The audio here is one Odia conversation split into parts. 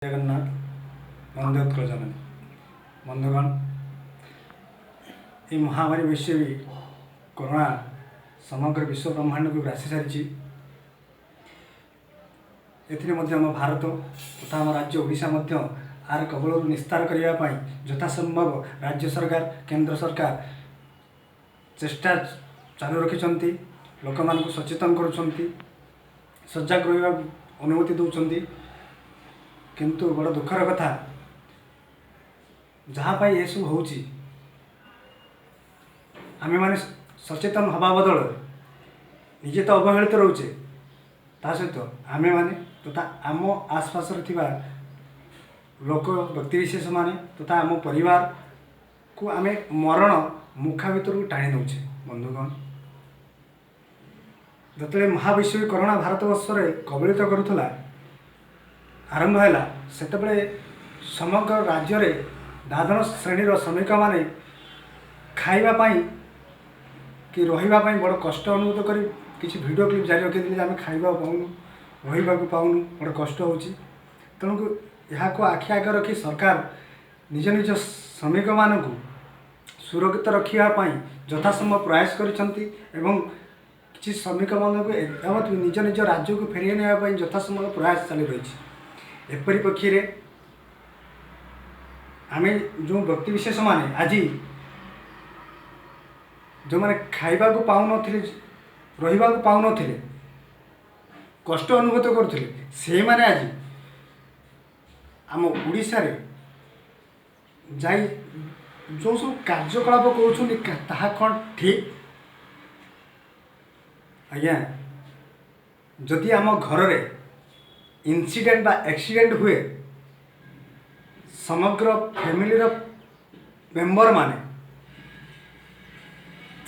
ଜଗନ୍ନାଥ, ବନ୍ଦେ ଉତ୍କଳ ଜନନୀ। ବନ୍ଧୁଗଣ, ଏହି ମହାମାରୀ ବୈଶ୍ୱୀ କରୋନା ସମଗ୍ର ବିଶ୍ୱ ବ୍ରହ୍ମାଣ୍ଡକୁ ଗ୍ରାସି ସାରିଛି। ଏଥିରେ ମଧ୍ୟ ଆମ ଭାରତ ତଥା ଆମ ରାଜ୍ୟ ଓଡ଼ିଶା ମଧ୍ୟ ଆର କବଳରୁ ନିସ୍ତାର କରିବା ପାଇଁ ଯଥାସମ୍ଭବ ରାଜ୍ୟ ସରକାର, କେନ୍ଦ୍ର ସରକାର ଚେଷ୍ଟା ଚାଲୁ ରଖିଛନ୍ତି। ଲୋକମାନଙ୍କୁ ସଚେତନ କରୁଛନ୍ତି, ସଜାଗ ରହିବାକୁ ଅନୁମତି ଦେଉଛନ୍ତି। କିନ୍ତୁ ବଡ଼ ଦୁଃଖର କଥା, ଯାହା ପାଇଁ ଏସବୁ ହେଉଛି, ଆମେମାନେ ସଚେତନ ହେବା ବଦଳରେ ନିଜେ ତ ଅବହେଳିତ ରହୁଛେ, ତା ସହିତ ଆମେମାନେ ତଥା ଆମ ଆସପାସରେ ଥିବା ଲୋକ, ବ୍ୟକ୍ତିବିଶେଷମାନେ ତଥା ଆମ ପରିବାରକୁ ଆମେ ମରଣ ମୁଖା ଭିତରକୁ ଟାଣି ନେଉଛେ। ବନ୍ଧୁଗଣ, ଯେତେବେଳେ ମହାବିଶ୍ୱ କରୋନା ଭାରତବର୍ଷରେ କବଳିତ କରୁଥିଲା, ଆରମ୍ଭ ହେଲା, ସେତେବେଳେ ସମଗ୍ର ରାଜ୍ୟରେ ଦାଦନ ଶ୍ରେଣୀର ଶ୍ରମିକମାନେ ଖାଇବା ପାଇଁ କି ରହିବା ପାଇଁ ବଡ଼ କଷ୍ଟ ଅନୁଭୂତ କରି କିଛି ଭିଡ଼ିଓ କ୍ଲିପ୍ ଜାରି ରଖିଥିଲେ ଯେ ଆମେ ଖାଇବାକୁ ପାଉନୁ, ରହିବାକୁ ପାଉନୁ, ବଡ଼ କଷ୍ଟ ହେଉଛି। ତେଣୁ ଏହାକୁ ଆଖି ଆଗରେ ରଖି ସରକାର ନିଜ ନିଜ ଶ୍ରମିକମାନଙ୍କୁ ସୁରକ୍ଷିତ ରଖିବା ପାଇଁ ଯଥାସମ୍ଭବ ପ୍ରୟାସ କରିଛନ୍ତି ଏବଂ କିଛି ଶ୍ରମିକମାନଙ୍କୁ ନିଜ ନିଜ ରାଜ୍ୟକୁ ଫେରାଇ ନେବା ପାଇଁ ଯଥାସମ୍ଭବ ପ୍ରୟାସ ଚାଲି ରହିଛି। ଏପରି ପକ୍ଷୀରେ ଆମେ ଯେଉଁ ବ୍ୟକ୍ତିବିଶେଷମାନେ ଆଜି ଯେଉଁମାନେ ଖାଇବାକୁ ପାଉନଥିଲେ, ରହିବାକୁ ପାଉନଥିଲେ, କଷ୍ଟ ଅନୁଭୂତ କରୁଥିଲେ, ସେଇମାନେ ଆଜି ଆମ ଓଡ଼ିଶାରେ ଯାଇ ଯେଉଁ ସବୁ କାର୍ଯ୍ୟକଳାପ କରୁଛନ୍ତି, ତାହା କ'ଣ ଠିକ୍ ଆଜ୍ଞା? ଯଦି ଆମ ଘରରେ ଇନସିଡେଣ୍ଟ ବା ଆକ୍ସିଡେଣ୍ଟ ହୁଏ, ସମଗ୍ର ଫ୍ୟାମିଲିର ମେମ୍ବରମାନେ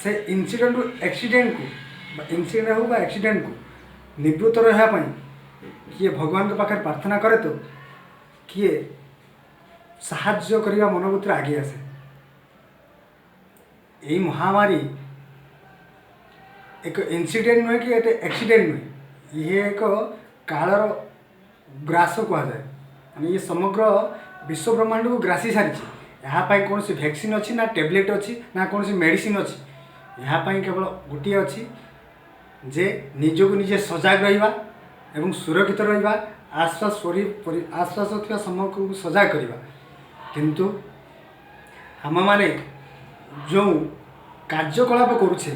ସେ ଇନସିଡେଣ୍ଟରୁ ଆକ୍ସିଡେଣ୍ଟକୁ ବା ଇନସିଡେଣ୍ଟ ହେଉ ବା ଆକ୍ସିଡେଣ୍ଟକୁ ନିବୃତ୍ତ ରହିବା ପାଇଁ କିଏ ଭଗବାନଙ୍କ ପାଖରେ ପ୍ରାର୍ଥନା କରେ ତ କିଏ ସାହାଯ୍ୟ କରିବା ମନୋବୃତ୍ତିରେ ଆଗେଇ ଆସେ। ଏଇ ମହାମାରୀ ଏକ ଇନସିଡେଣ୍ଟ ନୁହେଁ କି ଏତେ ଆକ୍ସିଡେଣ୍ଟ ନୁହେଁ, ଇଏ ଏକ କାଳର ଗ୍ରାସ କୁହାଯାଏ। ମାନେ ଇଏ ସମଗ୍ର ବିଶ୍ୱ ବ୍ରହ୍ମାଣ୍ଡକୁ ଗ୍ରାସି ସାରିଛି। ଏହା ପାଇଁ କୌଣସି ଭ୍ୟାକ୍ସିନ୍ ଅଛି ନା ଟ୍ୟାବଲେଟ୍ ଅଛି ନା କୌଣସି ମେଡ଼ିସିନ୍ ଅଛି। ଏହା ପାଇଁ କେବଳ ଗୋଟିଏ ଅଛି ଯେ ନିଜକୁ ନିଜେ ସଜାଗ ରହିବା ଏବଂ ସୁରକ୍ଷିତ ରହିବା, ଆଶ୍ୱାସ ଆଶ୍ୱାସ ଥିବା ସମସ୍ତଙ୍କୁ ସଜାଗ କରିବା। କିନ୍ତୁ ଆମମାନେ ଯେଉଁ କାର୍ଯ୍ୟକଳାପ କରୁଛେ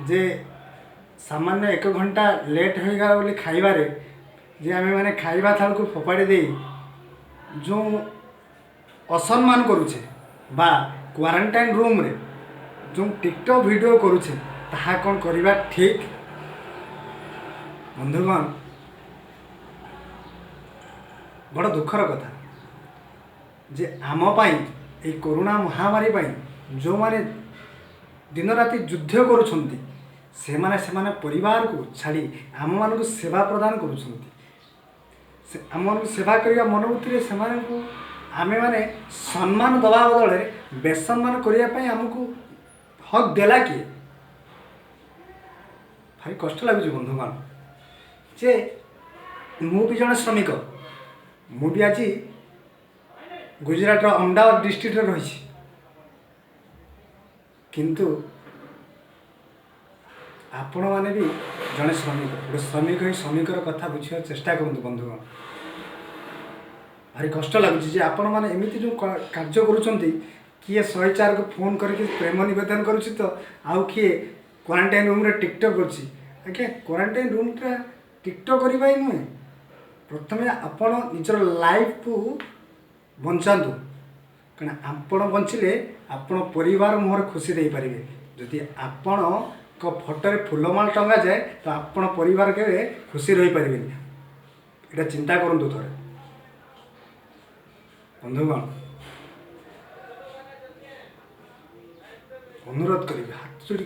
ଯେ ସାମାନ୍ୟ 1 ଘଣ୍ଟା ଲେଟ୍ ହୋଇଗଲା ବୋଲି ଖାଇବାରେ ଯେ ଆମେମାନେ ଖାଇବା ଥାଳକୁ ଫୋପାଡ଼ି ଦେଇ ଯେଉଁ ଅସମ୍ମାନ କରୁଛେ ବା କ୍ୱାରେଣ୍ଟାଇନ୍ ରୁମ୍ରେ ଯେଉଁ ଟିକଟକ୍ ଭିଡ଼ିଓ କରୁଛେ, ତାହା କ'ଣ କରିବା ଠିକ୍? ବନ୍ଧୁଗଣ, ବଡ଼ ଦୁଃଖର କଥା ଯେ ଆମ ପାଇଁ, ଏଇ କରୋନା ମହାମାରୀ ପାଇଁ ଯେଉଁମାନେ ଦିନରାତି ଯୁଦ୍ଧ କରୁଛନ୍ତି, ସେମାନେ ସେମାନେ ପରିବାରକୁ ଛାଡ଼ି ଆମମାନଙ୍କୁ ସେବା ପ୍ରଦାନ କରୁଛନ୍ତି। ସେ ଆମମାନଙ୍କୁ ସେବା କରିବା ମନୋବୃତ୍ତିରେ ସେମାନଙ୍କୁ ଆମେମାନେ ସମ୍ମାନ ଦେବା ବଦଳରେ ବେସମ୍ମାନ କରିବା ପାଇଁ ଆମକୁ ହକ୍ ଦେଲା କିଏ? ଭାରି କଷ୍ଟ ଲାଗୁଛି ବନ୍ଧୁଗଣ ଯେ ମୁଁ ବି ଜଣେ ଶ୍ରମିକ। ମୁଁ ବି ଆଜି ଗୁଜୁରାଟର ଅହମ୍ମଦାବାଦ ଡିଷ୍ଟ୍ରିକ୍ଟରେ ରହିଛି, କିନ୍ତୁ ଆପଣମାନେ ବି ଜଣେ ଶ୍ରମିକ। ଗୋଟେ ଶ୍ରମିକ ହୋଇ ଶ୍ରମିକର କଥା ବୁଝିବାକୁ ଚେଷ୍ଟା କରନ୍ତୁ ବନ୍ଧୁଗଣ। ଭାରି କଷ୍ଟ ଲାଗୁଛି ଯେ ଆପଣମାନେ ଏମିତି ଯେଉଁ କାର୍ଯ୍ୟ କରୁଛନ୍ତି, କିଏ 104କୁ ଫୋନ୍ କରିକି ପ୍ରେମ ନିବେଦନ କରୁଛି ତ ଆଉ କିଏ କ୍ୱାରେଣ୍ଟାଇନ୍ ରୁମ୍ରେ ଟିକଟକ୍ କରୁଛି। ଆଜ୍ଞା, କ୍ୱାରେଣ୍ଟାଇନ୍ ରୁମ୍ଟା ଟିକଟକ୍ କରିବା ହିଁ ନୁହେଁ, ପ୍ରଥମେ ଆପଣ ନିଜର ଲାଇଫକୁ ବଞ୍ଚାନ୍ତୁ। କାରଣ ଆପଣ ବଞ୍ଚିଲେ ଆପଣ ପରିବାର ମୁହଁରେ ଖୁସି ଦେଇପାରିବେ। ଯଦି ଆପଣଙ୍କ ଫଟୋରେ ଫୁଲମାଳ ଟଙ୍ଗାଯାଏ ତ ଆପଣ ପରିବାର କେବେ ଖୁସି ରହିପାରିବେନି। ଏଇଟା ଚିନ୍ତା କରନ୍ତୁ ଥରେ ବନ୍ଧୁଗଣ। ଅନୁରୋଧ କରିବି, ହାତ ଯୋଡ଼ି।